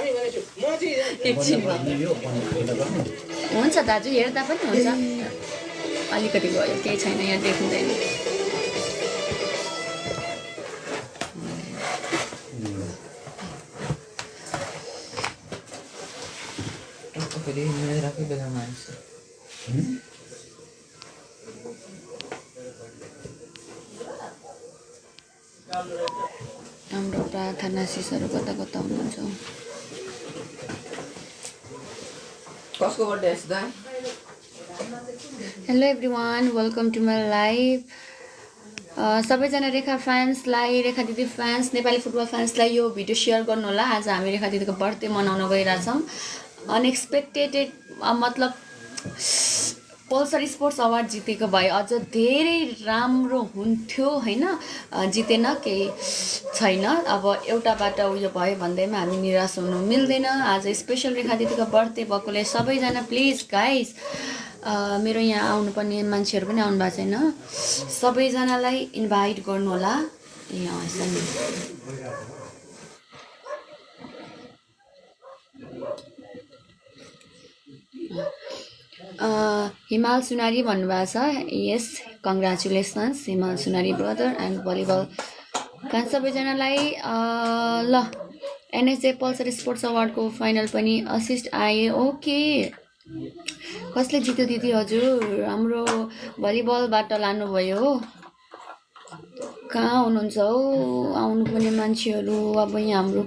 एकछिनमा हुन्छ दाजु हेर्दा पनि हुन्छ अलिकति गयो केही छैन यहाँ देखिँदैन हाम्रो प्रार्थना शिशहरू कता कता हुनुहुन्छ कसको बर्थडे छ त hello everyone welcome to my live सबैजना रेखा फ्यान्सलाई रेखा दिदी फ्यान्स नेपाली फुटबल फ्यान्सलाई यो भिडियो सेयर गर्नु होला आज हामी रेखा दिदीको बर्थडे मनाउन गइरहेछौँ अनएक्सपेक्टेड मतलब पल्सर स्पोर्ट्स अवार्ड जितेको भए अझ धेरै राम्रो हुन्थ्यो हैन जितेन केही छैन अब एउटाबाट उयो भयो भन्दैमा हामी निराश हुनु मिल्दैन आज स्पेशल रेखा दिदीको बर्थडे भएकोले सबैजना प्लिज गाइस मेरो यहाँ आउनुपर्ने मान्छेहरू पनि आउनु भएको छैन सबैजनालाई इन्भाइट गर्नु होला हिमाल सुनारी भन्नुभएको छ यस कङ्ग्रेचुलेसन्स हिमाल सुनारी ब्रदर एन्ड भलिबल कहाँ सबैजनालाई ल एनएसजे पल्सर स्पोर्ट्स अवार्डको फाइनल पनि असिस्ट आए ओके कसले जित्यो दिदी हजुर हाम्रो भलिबलबाट लानुभयो हो कहाँ हुनुहुन्छ हौ आउनुपर्ने मान्छेहरू अब यहाँ हाम्रो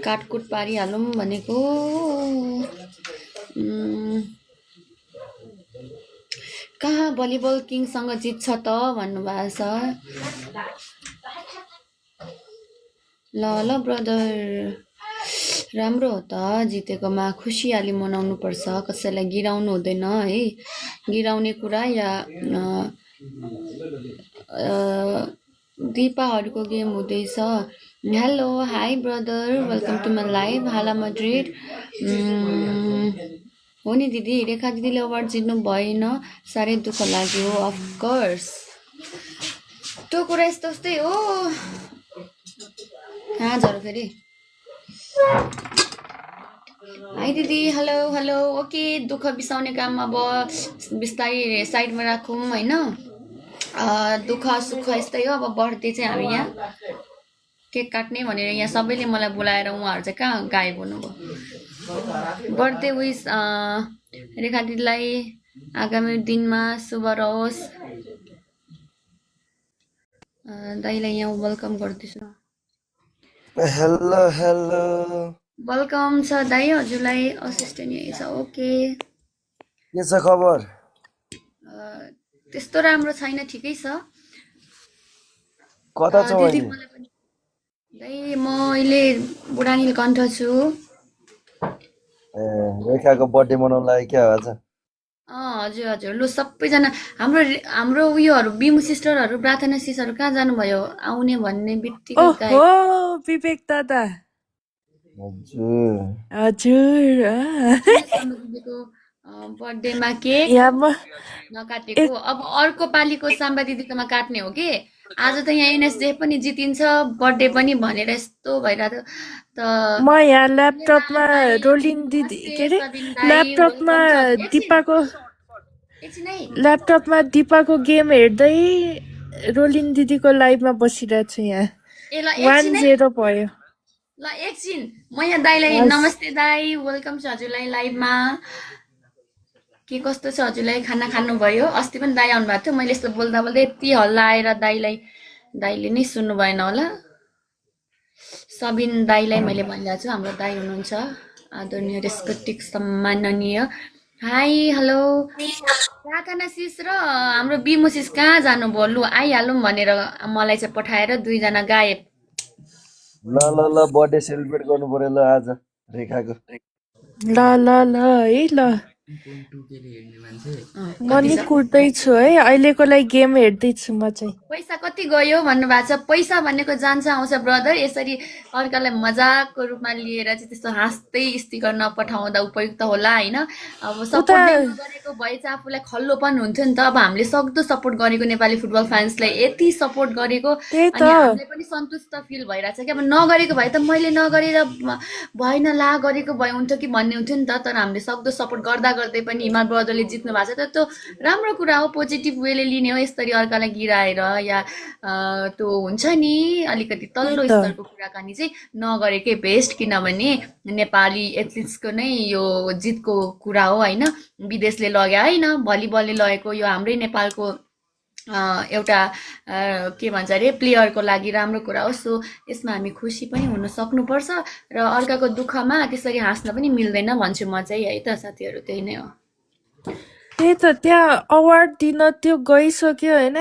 काटकुट पारिहालौँ भनेको कहाँ भलिबल किङसँग जित्छ त भन्नुभएको छ ल ल ब्रदर राम्रो हो त जितेकोमा खुसियाली मनाउनु पर्छ कसैलाई गिराउनु हुँदैन है गिराउने कुरा या दिपाहरूको गेम हुँदैछ hello hi brother welcome to my live hala Madrid हो नि दिदी रेखा दिदीले अवार्ड जित्नु भएन साह्रै दुःख लाग्यो अफकोर्स त्यो कुरा यस्तो उस्तै हो कहाँ झऱ्यो फेरि हाई दिदी हेलो हेलो ओके दुःख बिसाउने काम अब बिस्तारै साइडमा राखौँ होइन दुःख सुख यस्तै हो अब बर्थडे चाहिँ हामी यहाँ केक काट्ने भनेर यहाँ सबैले मलाई बोलाएर उहाँहरू चाहिँ कहाँ गायब हुनुभयो बर्थडे विस रेखा दिदीलाई आगामी दिनमा शुभ रहोस् दाइलाई यहाँ वेलकम गर्दैछु हेलो हेलो वेलकम छ दाइ हजुरलाई असिस्टेन्ट यही छ ओके के छ खबर त्यस्तो राम्रो छैन ठिकै छ कता छ दिदी मलाई पनि दाइ म अहिले बुढानील कण्ठ छु ए रेखाको बर्थडे मनाउन लागि क्या आज हजुर हजुर लु सबैजना हाम्रो उयोहरू बिमु सिस्टरहरू प्रार्थना सिस्टरहरू कहाँ जानुभयो आउने भन्ने बित्तिकै ओहो विवेक दादा हजुर हजुर दिदीको बर्थडेमा केक नकाटेको अब अर्को पालिको साम्बा दिदीकोमा काट्ने हो कि आज त यहाँ एनएसजे पनि जितिन्छ बर्थडे पनि भनेर यस्तो भइरहेको त म यहाँ ल्यापटपमा रोलिन दिदी के अरे ल्यापटपमा दिपाको गेम हेर्दै रोलिन दिदीको लाइभमा बसिरहेको छु यहाँ 1-0 भयो ल एकछिन म यहाँ दाइलाई नमस्ते दाइ वेलकम छ हजुरलाई लाइभमा के कस्तो छ हजुरलाई खाना खानुभयो अस्ति पनि दाइ आउनु भएको थियो मैले यस्तो बोल्दा बोल्दै यति हल्ला आएर दाइले नै सुन्नु भएन होला सबिन दाइलाई मैले भनिरहेको छु हाम्रो दाइ हुनुहुन्छ आदरणीय रेस्पेक्टिभ सम्माननीय हाई हेलो प्रार्थना सिस र हाम्रो बिमु सिस कहाँ जानुभयो लु आइहालौँ भनेर मलाई चाहिँ पठाएर दुईजना गायब ल ल ल बर्थडे सेलिब्रेट गर्नु पर्यो ल आज रेखाको ल ल ल है ल म नि कुर्दैछु है अहिलेको लागि गेम हेर्दैछु म चाहिँ पैसा कति गयो भन्नुभएको छ पैसा भनेको जान्छ आउँछ ब्रदर यसरी अर्कालाई मजाकको रूपमा लिएर चाहिँ त्यस्तो हाँस्दै स्टिकर नपठाउँदा उपयुक्त होला होइन अब सपोर्ट गरेको भए चाहिँ आफूलाई खल्लोपन हुन्थ्यो नि त अब हामीले सक्दो सपोर्ट गरेको नेपाली फुटबल फ्यान्सलाई यति सपोर्ट गरेको अनि हामीलाई पनि सन्तुष्ट फिल भइरहेछ कि अब नगरेको भए त मैले नगरेर भएन ला गरेको भए हुन्थ्यो कि भन्ने हुन्थ्यो नि त तर हामीले सक्दो सपोर्ट गर्दा गर्दै पनि हिमाल ब्रदरले जित्नु भएको छ त त्यो राम्रो कुरा हो पोजिटिभ वेले लिने हो यसरी अर्कालाई गिराएर या त्यो हुन्छ नि अलिकति तल्लो स्तरको कुराकानी चाहिँ नगरेकै बेस्ट किनभने नेपाली एथलिट्सको नै यो जितको कुरा हो होइन विदेशले लग्यो होइन भलिबलले लगेको यो हाम्रै नेपालको एउटा के भन्छ अरे प्लेयरको लागि राम्रो कुरा हो सो यसमा हामी खुसी पनि हुन सक्नुपर्छ र अर्काको दुःखमा त्यसरी हाँस्न पनि मिल्दैन भन्छु म चाहिँ है त साथीहरू त्यही नै हो त्यही त त्यहाँ अवार्ड दिन त्यो गइसक्यो होइन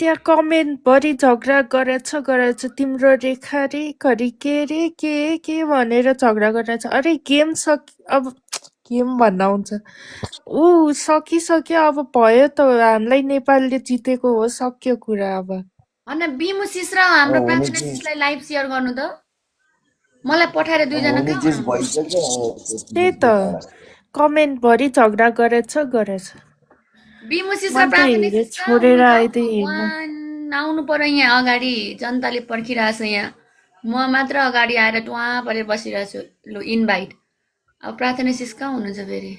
त्यहाँ कमेन्ट भरि झगडा गरेछ तिम्रो रेखा रे घरि के रे के भनेर झगडा गरेछ अरे गेम अब गेम भन्न आउँछ ऊ सकिसक्यो अब भयो त हामीलाई नेपालले जितेको हो सक्यो कुरा अब होइन बिमु सिस र हाम्रो प्रार्थना सिसलाई लाइभ सेयर गर्नु त मलाई पठाएर दुईजना त्यही त कमेन्ट भरि झगडा गरेछ बिमु सिस र प्रार्थना सिस छोडेर आउनु पर्यो यहाँ अगाडि जनताले पर्खिरहेछ यहाँ म मात्र अगाडि आएर टुवा परेर बसिरहेको छु लु इन्भाइट अब प्रार्थना सिस कहाँ हुनुहुन्छ फेरि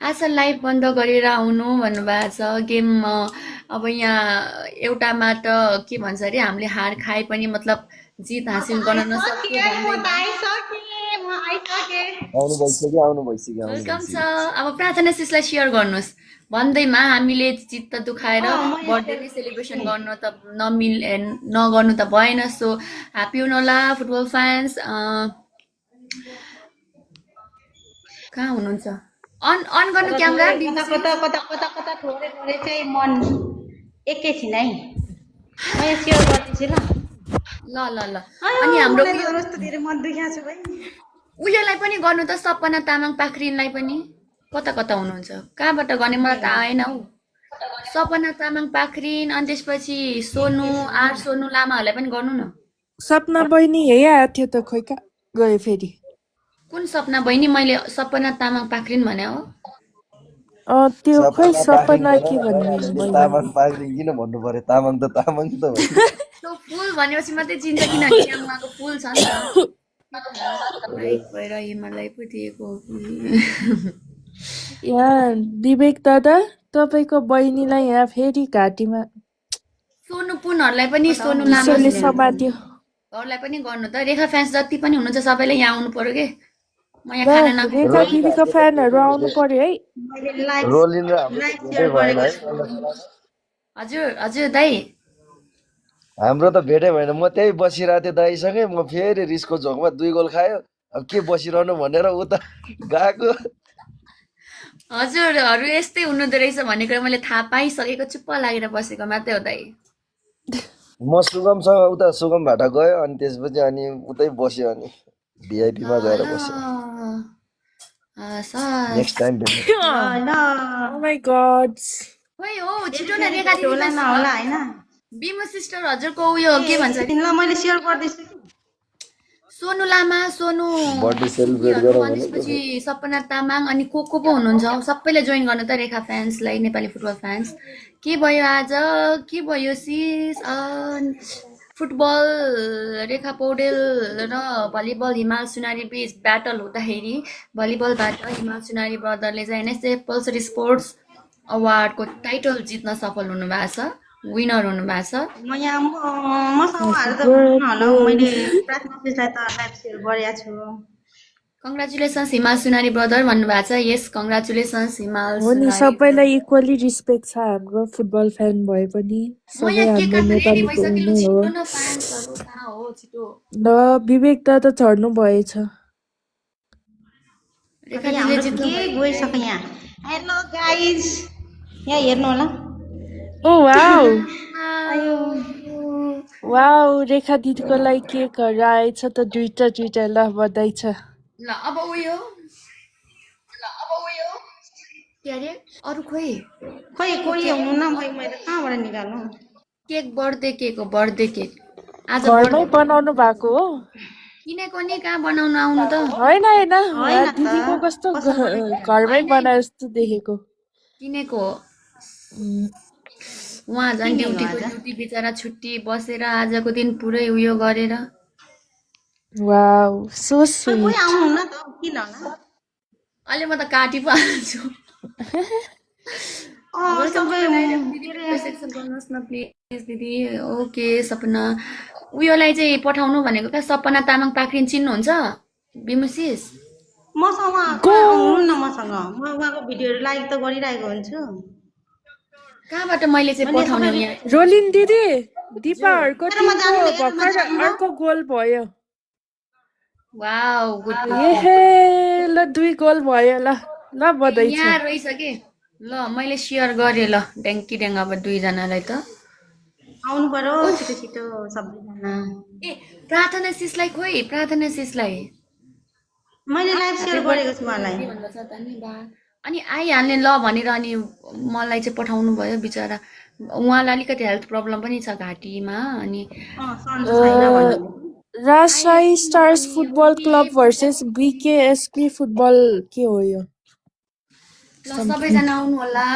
आज लाइभ बन्द गरेर आउनु भन्नुभएको छ गेम अब यहाँ एउटामा त के भन्छ अरे हामीले हार खाए पनि मतलब जित हासिल गर्न नसक्यो वेलकम छ अब प्रार्थना सिसलाई सेयर गर्नुहोस् भन्दैमा हामीले जित त दुखाएर बर्थडे नै सेलिब्रेसन गर्न त नगर्नु त भएन सो ह्याप्पी हुनु होला फुटबल फ्यान्स कहाँ हुनुहुन्छ अन गर्नु क्यामेरा कता थोरै चाहिँ मन एकैछिन है म यहाँ सेयर गर्दैछु ल अनि हाम्रो मन दुख्या छ भाइ उयोलाई पनि गर्नु त सपना तामाङ पाखरिनलाई पनि कता हुनुहुन्छ कहाँबाट गर्ने मलाई त आएन हौ सपना तामाङ पाखरिन अनि त्यसपछि सोनु लामाहरूलाई पनि गर्नु न सपना बहिनी आएको थियो त खोइ कहाँ गयो फेरि कुन सपना बहिनी मैले सपना तामाङ पाखरिन भने हो त्यो खोइ सपना के भन्ने तामाङ पाखरिन किन भन्नु पर्यो तामाङ त त्यो फुल भनेपछि मात्रै चिन्छ किनभने त्यहाँ उहाँको फुल छ नि त भएर हिमालय पो दिएको यहाँ विवेक दादा तपाईँको बहिनीलाई यहाँ फेरि घाँटीमा सोनु पुनहरूलाई पनि सोनु लामाले समात्योहरूलाई पनि गर्नु त रेखा फ्यान्स जति पनि हुनुहुन्छ सबैले यहाँ आउनु पर्यो के म यहाँ खाना रेखा दिदीको फ्यानहरू आउनु पर्यो है हजुर दाइ हाम्रो त भेटै भएन म त्यही बसिरहेको थिएँ दाइसँगै म फेरि रिसको झोकमा 2 गोल खायो अब के बसिरहनु भनेर उता गएको हजुरहरू यस्तै हुनुहुँदो रहेछ भन्ने कुरा मैले थाहा पाइसकेको चुप्प लागेर बसेको मात्रै हो दाइ म सुगमसँग उता सुगमबाट गयो अनि त्यसपछि अनि उतै बस्यो अनि भिआइपीमा गएर बस्यो नेक्स्ट टाइम भेट्नु ओ माय गॉड खोइ हो छिटो न रेखा दिदी होला हैन बिमु सिस्टर हजुरको उयो के भन्छ ल मैले सेयर गर्दैछु सोनु लामा बर्थडे सेलिब्रेट गरौँ भनेपछि सपना तामाङ अनि को पो हुनुहुन्छ सबैले जोइन गर्नु त रेखा फ्यान्सलाई नेपाली फुटबल फ्यान्स के भयो आज के भयो सिस फुटबल रेखा पौडेल र भलिबल हिमाल सुनारी बीच ब्याटल हुँदाखेरि भलिबलबाट हिमाल सुनारी ब्रदरले चाहिँ एनएसएफ पल्सर स्पोर्ट्स अवार्डको टाइटल जित्न सफल हुनुभएको छ विनर हुनुभएको छ म यहाँ मसँग हाल्दा मैले प्रार्थनालाई त लाइभ सेयर गरेको छु कङ्ग्रेचुलेसन्स हिमाल सुनारी ब्रदर भन्नुभएको छ यस कङ्ग्रेचुलेसन्स हिमाल हो नि सबैलाई इक्वली रिस्पेक्ट छ हाम्रो फुटबल फ्यान भए पनि सबै हाम्रो नेपालीको हुनु हो ल विवेक दादा झर्नु भएछ के गइसक्यो यहाँ हेलो गाइज यहाँ हेर्नु होला ओ वाउ वाउ रेखा दिदीको लागि केकहरू आएछ त दुईटा ल बधाई छ ल अब उयो के अरे अरू खोइ खोइ कोही हुनुहुन्न मैले कहाँबाट निकाल्नु केक बर्थडे केक हो बर्थडे केक आज घरमै बनाउनु भएको हो किनेको नि कहाँ बनाउन आउनु त होइन होइन होइन त। दिदीको कस्तो घरमै बनाए जस्तो देखेको किनेको हो उहाँ झन् ड्युटी बिचरा छुट्टी बसेर आजको दिन पुरै उयो गरेर वाउ सो स्विट कोही आउनुहुन्न त किन होला अहिले म त काटी पो हाल्छु सबै एक्सेप्ट गर्नुहोस् न प्लिज दिदी ओके सपना उयोलाई चाहिँ पठाउनु भनेको क्या सपना तामाङ पाखरिन चिन्नुहुन्छ बिमुसिस मसँग आउनुहुन्न मसँग म उहाँको भिडियोहरू लाइक त गरिरहेको हुन्छु कहाँबाट मैले चाहिँ पठाउनु यहाँ रोलिन दिदी दिपाहरूको टिमको भर्खर अर्को गोल भयो वाउ गुड एहे ल 2 गोल भयो ल ल बधाई छ यहाँ रहेछ के ल मैले सेयर गरेँ ल ड्याङ्की ड्याङ अब दुईजनालाई त आउनु पर्यो छिटो छिटो सबैजना ए प्रार्थना सिसलाई खोइ प्रार्थना सिसलाई मैले लाइभ सेयर गरेको छु उहाँलाई धन्यवाद अनि आइहाल्ने ल भनेर अनि मलाई चाहिँ पठाउनु भयो बिचरा उहाँलाई अलिकति हेल्थ प्रब्लम पनि छ घाँटीमा अनि सन्चो छैन भन्नु Rajshahi stars football club versus BKSP football के हो यो ल सबैजना आउनु होला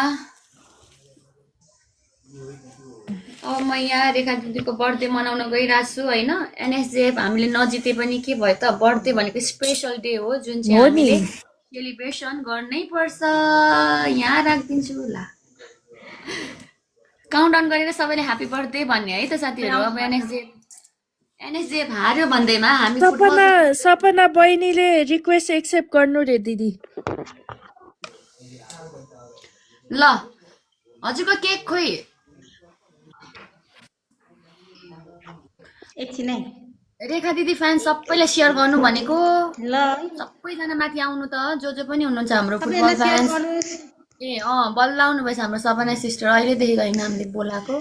अब म यहाँ रेखा दिदीको बर्थडे मनाउन गइरहेको छु होइन एनएसजेएफ हामीले नजिते पनि के भयो त बर्थडे भनेको स्पेसल डे हो जुन चाहिँ हामीले सेलिब्रेसन गर्नै पर्छ यहाँ राखिदिन्छु ल काउन्टडाउन गरेर सबैले ह्यापी बर्थडे भन्ने है त साथीहरू अब एनएसजेएफ हार्यो भन्दैमा हामी सपना बहिनीले रिक्वेस्ट एक्सेप्ट गर्नु रे दिदी ल हजुरको केक खोइ एकछिनै रेखा दिदी फ्यान सबैलाई सेयर गर्नु भनेको ल सबैजना माथि आउनु त जो पनि हुनुहुन्छ हाम्रो फुटबल फ्यान्स ए बल्ल आउनु भएछ हाम्रो सपना सिस्टर अहिलेदेखि होइन हामीले बोलाएको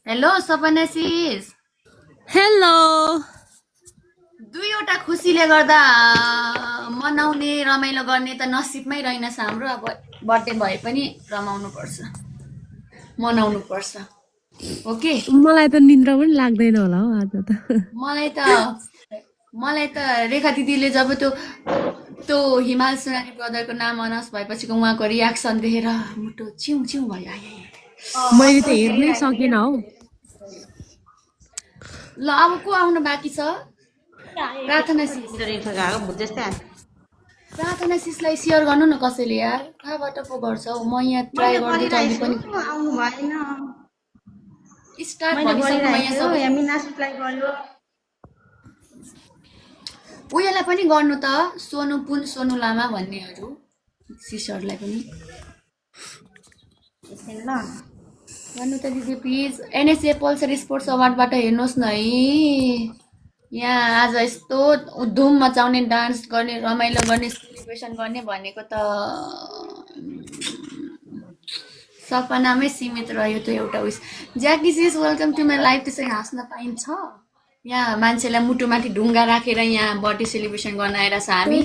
हेलो सपना सिस हेलो दुईवटा खुसीले गर्दा मनाउने रमाइलो गर्ने त नसिबमै रहेनछ हाम्रो अब बर्थडे भए पनि रमाउनु पर्छ मनाउनु पर्छ ओके मलाई त निन्द्रा पनि लाग्दैन होला हौ आज त मलाई त रेखा दिदीले जब त्यो हिमाल सुनानी ब्रदरको नाम अनाउन्स भएपछिको उहाँको रियाक्सन देखेर मुटु चिउ चिउ भयो मैले त हेर्नै सकिनँ हौ ल अब को आउनु बाँकी छ प्रार्थना सिस प्रार्थना सिसलाई सेयर गर्नु न कसैले यार कहाँबाट पो गर्छ हौ म यहाँ ट्राई गर्दै पनि आउनु भएन स्टार्ट भनिसक्नु म यहाँ सबै मिनासितलाई गर्यो उयोलाई पनि गर्नु त सोनु लामा भन्नेहरू सिस्टरलाई पनि ल गर्नु त दिदी प्लिज एनएसए पल्सर स्पोर्ट्स अवार्डबाट हेर्नुहोस् न है यहाँ आज यस्तो धुम मचाउने डान्स गर्ने रमाइलो गर्ने सेलिब्रेसन गर्ने भनेको त सपनामै सीमित रह्यो त्यो एउटा उयस Jackie sis welcome to my life त्यसरी हाँस्न पाइन्छ यहाँ मान्छेलाई मुटुमाथि ढुङ्गा राखेर यहाँ बर्थडे सेलिब्रेसन गर्न आएर छ हामी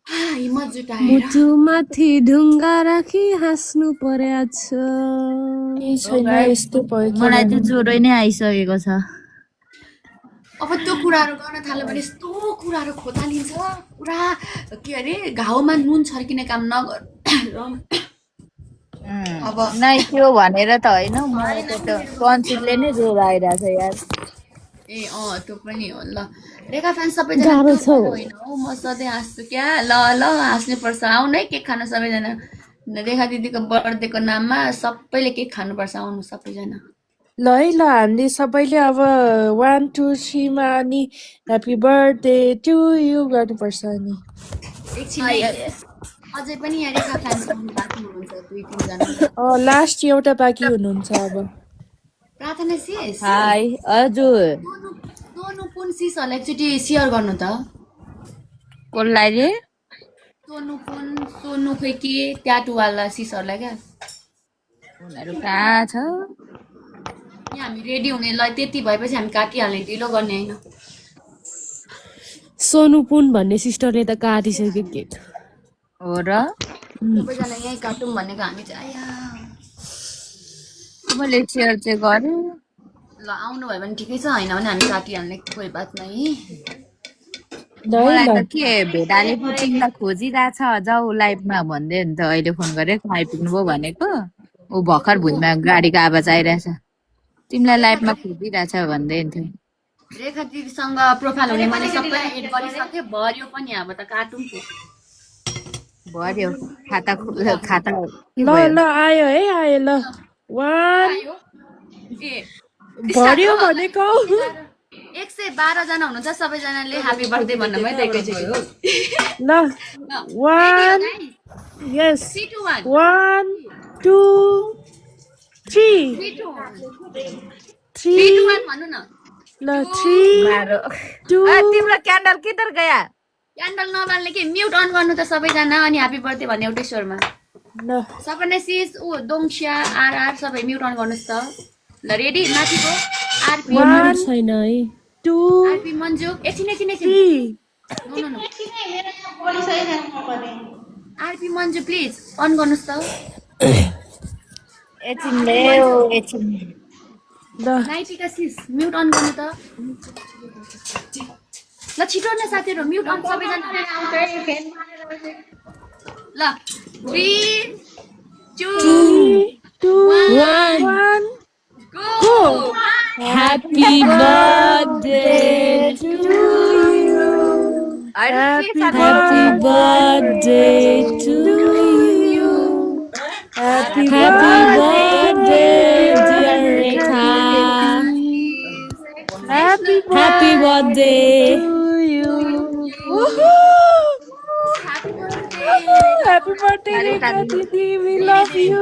हिम्मत जुटाएर मुटुमाथि ढुङ्गा राखी हाँस्नु परेछ छैन यस्तो भयो मलाई त्यो ज्वरो नै आइसकेको छ अब त्यो कुराहरू गर्न थाल्यो भने यस्तो कुराहरू खोतालिन्छ पुरा के अरे घाउमा नुन छर्किने काम नगर अब नै त्यो भनेर त होइन मलाई त टन्सिलले नै ज्वरो आइरहेछ यार ए त्यो पनि हो ल रेखा फ्यान सबैजना होइन हौ म सधैँ हाँस्छु क्या ल हाँस्नै पर्छ आउनु है केक खानु सबैजना रेखा दिदीको बर्थडेको नाममा सबैले केक खानुपर्छ आउनु सबैजना ल है ल हामीले सबैले अब 1 2 3 मा अनि ह्यापी बर्थडे टु यु गर्नुपर्छ अनि एकछिन अझै पनि यहाँ रेखा फ्यान्स आउनु बाँकी हुनुहुन्छ 2-3 जना लास्ट एउटा बाँकी हुनुहुन्छ अब प्रार्थना सिस हाई हजुर सोनु पुन सिसहरूलाई एकचोटि सेयर गर्नु त कसलाई रे सोनु खोइ के ट्याटुवाला सिसहरूलाई क्या उनीहरू कहाँ छ यहाँ हामी रेडी हुनेलाई त्यति भएपछि हामी काटिहाल्ने ढिलो गर्ने होइन सोनु पुन भन्ने सिस्टरले त काटिसक्यो केक हो र सबैजना यहीँ काटौँ भनेको हामी चाहिँ आया मैले सेयर चाहिँ गरेँ ल आउनु भयो भने ठिकै छ होइन भने हामी काटिहाल्ने कोही बात नै मलाई त के भेडाले पो तिमीलाई खोजिरहेछ जाऊ लाइभमा भन्दै नि त अहिले फोन गरेको आइपुग्नु भयो भनेको ऊ भर्खर भुइँमा गाडीको आवाज आइरहेछ तिमीलाई लाइभमा खोजिरहेछ भन्दै थियो रेखा दिदीसँग प्रोफाइल हुने मैले सबै एड गरिसकेँ भर्यो पनि अब त काटौँ भर्यो खाता खाता ल ल आयो है आयो ल 1 भर्यो भनेको 112 जना हुनुहुन्छ सबैजनाले ह्यापी बर्थडे भन्नु भयो त एकैचोटि ल 1 यस 1 2 3 3 2 1 भन्नु न ल 3 2 तिम्रो क्यान्डल किधर गया क्यान्डल नबाल्ने के म्युट अन गर्नु त सबैजना अनि ह्यापी बर्थडे भन्ने एउटै स्वरमा ल सपना सिस दोङस्या आरआर सबै म्युट अन गर्नुहोस् त ल रेडी माथिको आरपी छैन है 2 आरपी मन्जु एकछिन 3 no RP Manju please on गर्नुहोस् त एकछिन ल्याऊ एकछिन ल नाइटिका सिस म्युट अन गर्नु त ल छिटो न साथीहरु म्युट अन सबैजना ल 3 2 2 1 go Happy birthday to you. Happy Happy birthday to you. Happy birthday, dear Rekha. Happy Happy birthday. to you. Happy birthday, Rekha Didi. We love you.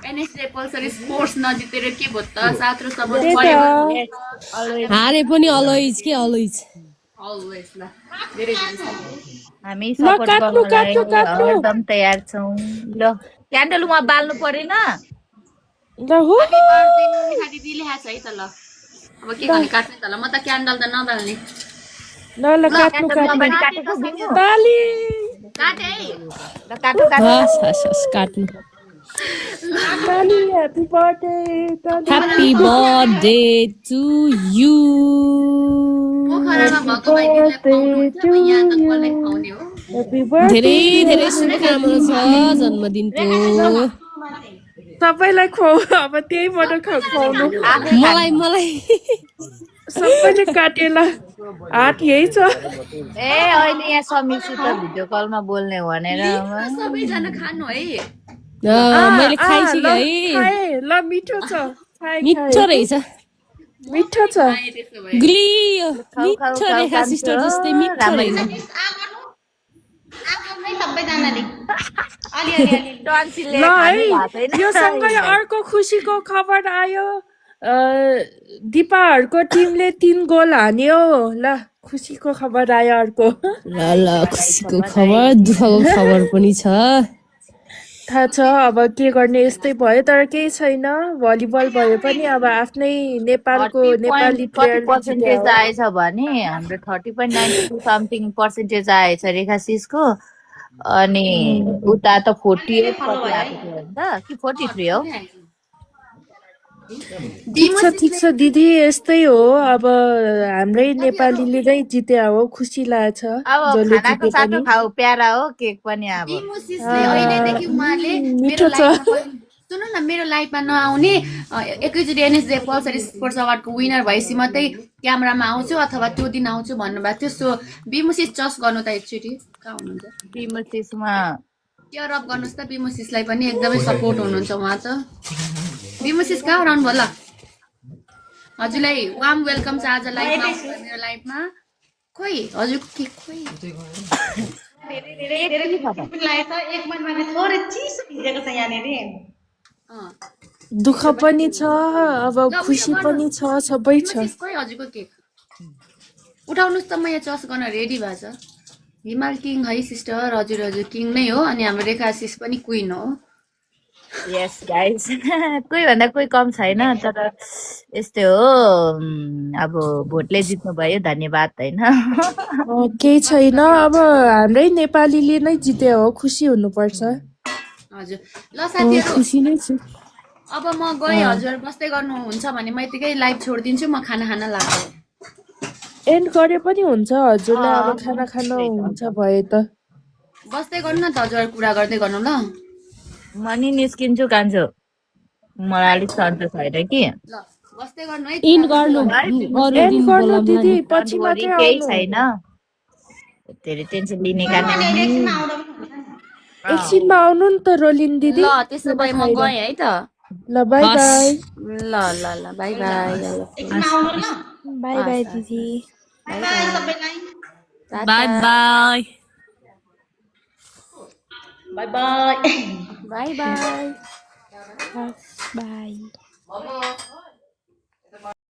NSA Pulsar sports नजितेर के भयो त सात र सब हारे पनि अलवेज के अलवेज अलवेज ल धेरै हामी सपोर्ट गर्नलाई हरदम तयार छौं ल क्यान्डल उहाँ बाल्नु परेन ल हो दिदी लेखाछ है त ल अब के गर्ने काट्ने त ल म त क्यान्डल त नबाल्ने ल ल काट्नु काटेको बाली काटे है ल काटु हस् हस् हस् काट्नु बाली happy birthday Happy birthday to you. पोखरामा भएको भाइले पाउनुहुन्छ म यहाँ त कसलाई खुवाउने हो happy birthday धेरै धेरै शुभकामना छ जन्मदिनको सबैलाई खुवाउ अब त्यहीबाट खुवाउनु मलाई सबैले काटेला हात यही छ ए अहिले यहाँ समीरसित भिडियो कलमा बोल्ने भनेर सबैजना खानु है मैले खाइसकेँ है खाए ल मिठो छ खाए मिठो रहेछ मिठो छ ग्लियो मिठो रेखा सिस्टर जस्तै मिठो रहेछ सबैजनाले ल है यो सँगै अर्को खुसीको खबर आयो दिपाहरूको टिमले 3 गोल हान्यो ल खुसीको खबर आयो अर्को ल खुसीको खबर दुःखको खबर पनि छ थाहा छ अब के गर्ने यस्तै भयो तर केही छैन भलिबल भए पनि अब आफ्नै नेपालको नेपाली प्लेयर पर्सेन्टेज आएछ भने हाम्रो 30.92 समथिङ पर्सेन्टेज आएछ रेखा सिसको अनि उता त 48 कति आएको थियो नि त कि 43 हो ठिक छ दिदी यस्तै हो अब हाम्रै नेपालीले नै जिते हो खुसी लागेछ अब खानाको साथो खाऊ प्यारा हो केक पनि अब इमोसिसले अहिलेदेखि उहाँले मिठो छ सुन्नु न मेरो लाइफमा नआउने एकैचोटि एनएसजे पल्सर स्पोर्ट्स अवार्डको विनर भएपछि मात्रै क्यामेरामा आउँछु अथवा त्यो दिन आउँछु भन्नुभएको थियो सो बिमोसिस चस गर्नु त एकचोटि कहाँ हुनुहुन्छ बिमोसिसमा केयर अप गर्नुहोस् त बिमोसिसलाई पनि एकदमै सपोर्ट हुनुहुन्छ उहाँ त बिमोसिस कहाँ रहनु भयो ल हजुरलाई वार्म वेलकम छ आज लाइभमा मेरो लाइफमा खोइ हजुर के खोइ एक महिनामा थोरै चिसो भिजेको छ यहाँनिर दुःख पनि छ अब खुसी पनि छ सबै छ खोइ हजुरको केक उठाउनुहोस् त म यहाँ चस गर्न रेडी भएको छ हिमाल किङ है सिस्टर हजुर हजुर किङ नै हो अनि हाम्रो रेखा सिस पनि क्विन हो यस गाइस कोही भन्दा कोही कम छैन तर यस्तै हो अब भोटले जित्नु भयो धन्यवाद होइन केही छैन अब हाम्रै नेपालीले नै जिते हो खुसी हुनुपर्छ हजुर ल साथीहरू खुसी नै छु अब म गएँ हजुर बस्दै गर्नुहुन्छ भने म यतिकै लाइभ छोडिदिन्छु म खाना खान लाग्छु एन्ड गरे पनि हुन्छ हजुरलाई अब खाना खानु हुन्छ भए त बस्दै गर्नु न त हजुर कुरा गर्दै गर्नु ल म नि निस्किन्छु कान्छु मलाई अलिक सन्चो छैन कि ल बस्दै गर्नु है इन गर्नु अरू एन्ड दिन गर्नु बोलाउँला दिदी नि पछि वरि मात्रै केही आउनु छैन धेरै टेन्सन लिने काम मैले अहिले एकछिनमा आउँदा पनि हुन्छ नि। एकछिनमा आउनु नि त रोलिन दिदी ल त्यसो भए म गएँ है त ल बाई हस्। बाई ल ल ल बाई बाई एकछिनमा आउनु ल बाई बाई दिदी बाई सबैलाई by by by by by by by Mama.